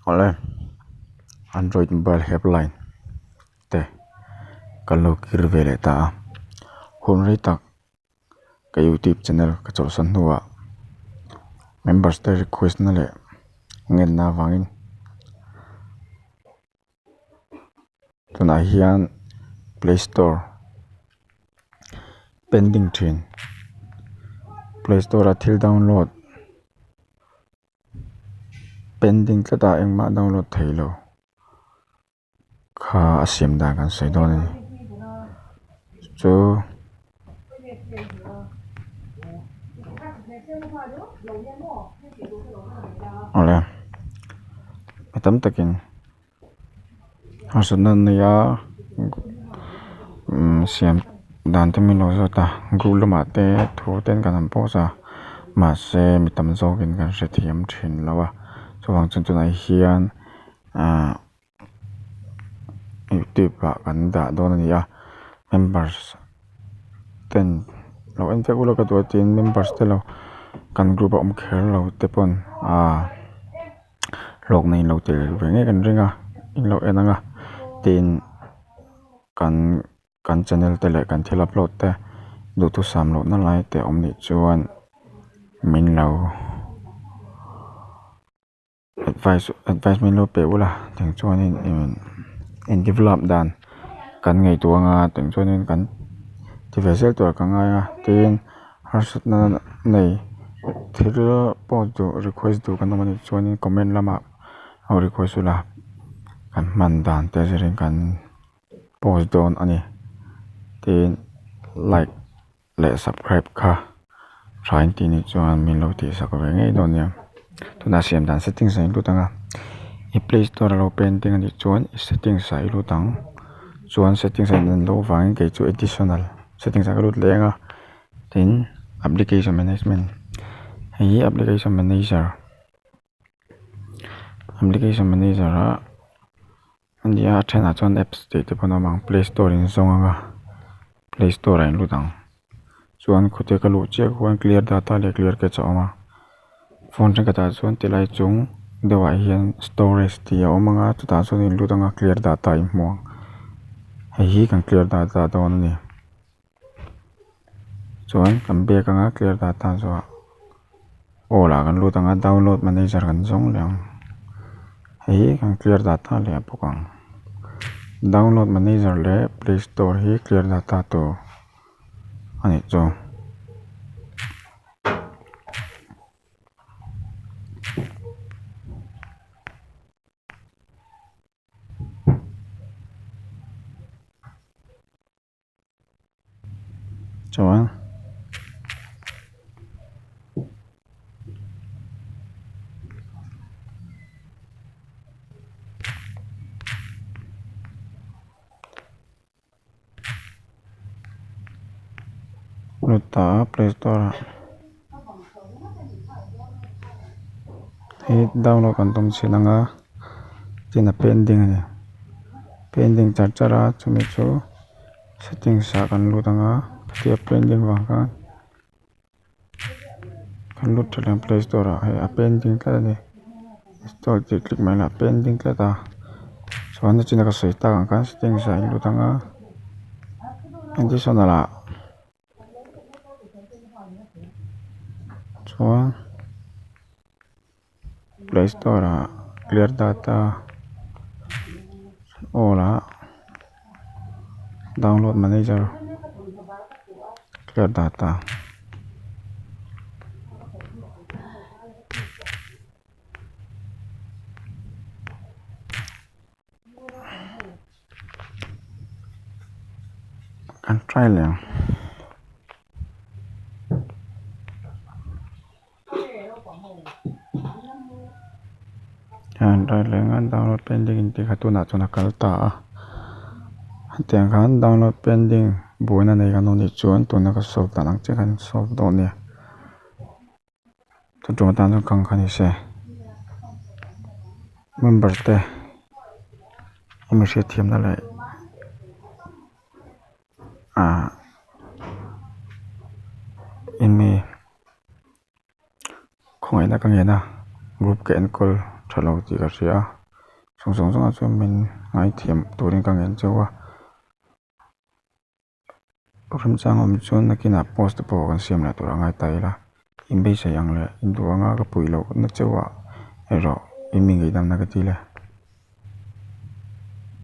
Awle Android mobile helpline te kan lo kir ve leh ta a, hun rei tak ka youtube channel ka chawlhsan hnuah members te request na leh ngenna avangin tunah hian play store pending thin play store a thil download pending tlat a engmah download thei lo kha a siam dan kan sawi dawn a ni chu. Awle mi tam takin harsatna an nei a umm siam dan te min lo zawt a group lamah te thu ten kan han post a mahse mi tam zawkin kan hrethiam thin lo a chuvang chuan tunah hian ahh. Youtube ah kan dah dawn a ni a members ten lo en vek ula ka duh a tin members te lo kan group a awm kher lo te pawn aaa hlawkna in lo tel ve ngei kan ring a in lo en ang a tin kan kan channel te leh kan thil upload te duhthusam lohna lai te awm nih chuan min lo. Advice advice min lo pe ula tiang chuanin in develop dan kan ngaihtuah anga tiang chuanin kan ti ve zel tur ah ka ngai a tin harsatna nei thil pawh duh request duh kan awm anih chuanin comment lamah lo request ula kan hman dan te zirin kan post dawn a ni tin like. Leh subscribe kha tha in tih nih chuan min lo tih sak ve ngei dawn nia tunah siam dan settings ah i lut ang a i play store a lo painting a nih chuan i settings ah i lut ang chuan settings ah in loh vangin kei chu additional settings ah ka lut leh ang a tin application management hei hi application manager application manager ah. Ania a thenah chuan apps tih te pawh an awm ang play store in zawng ang a play store ah in lut ang chuan khawte ka luh chiah khuan clear data leh clear cache a awm a phone thenkhatah chuan ti lai chung deuh ah hian storage tih a awm ang a chutah chuan in lut ang a clear data in hmu ang hei hi kan clear data dawn a ni chuan kan bag anga clear data zawhah. Aw lah kan lut ang a download manager kan zawng leh ang hei hi kan clear data leh bawk ang download manager leh play store hi clear data tur a nih chu. Chuan lut ta a play store ah hei download kan tum chhin ang a tin a pending a ni pending char char a chumi chu. Settings ah kan lut ang a hetia pending vang khan kan lut tha leh ang play store ah hei a pending tlat a ni install tih click mai ila a pending tlat a chuan nichina ka sawi tak ang khan settings ah in lut ang a additional ah chuan play store ah clear data all ah download manager clear data. Kan try leh ang. Hian try leh ang a download pending intih kha tunah chuan a kal ta a hetiang khan download pending buaina nei kan awm nih chuan tuna ka solve dan ang chiah khan solve dawn nia chu ṭawng atan chuan kang kha ni se member te hemi hriatthiamna leh ah eng nge khawngaihna ka ngen a group ka enkawl tha lo tih ka hria a chung zawng zawng ah chuan min ngaithiam turin ka ngen cheu a remchang awm chuan nakinah post te pawh kan siam leh tur a ngai ta ila in beisei ang leh in duh anga ka puih loh na chauh ah erawh in mi ngeihdamna ka dil e.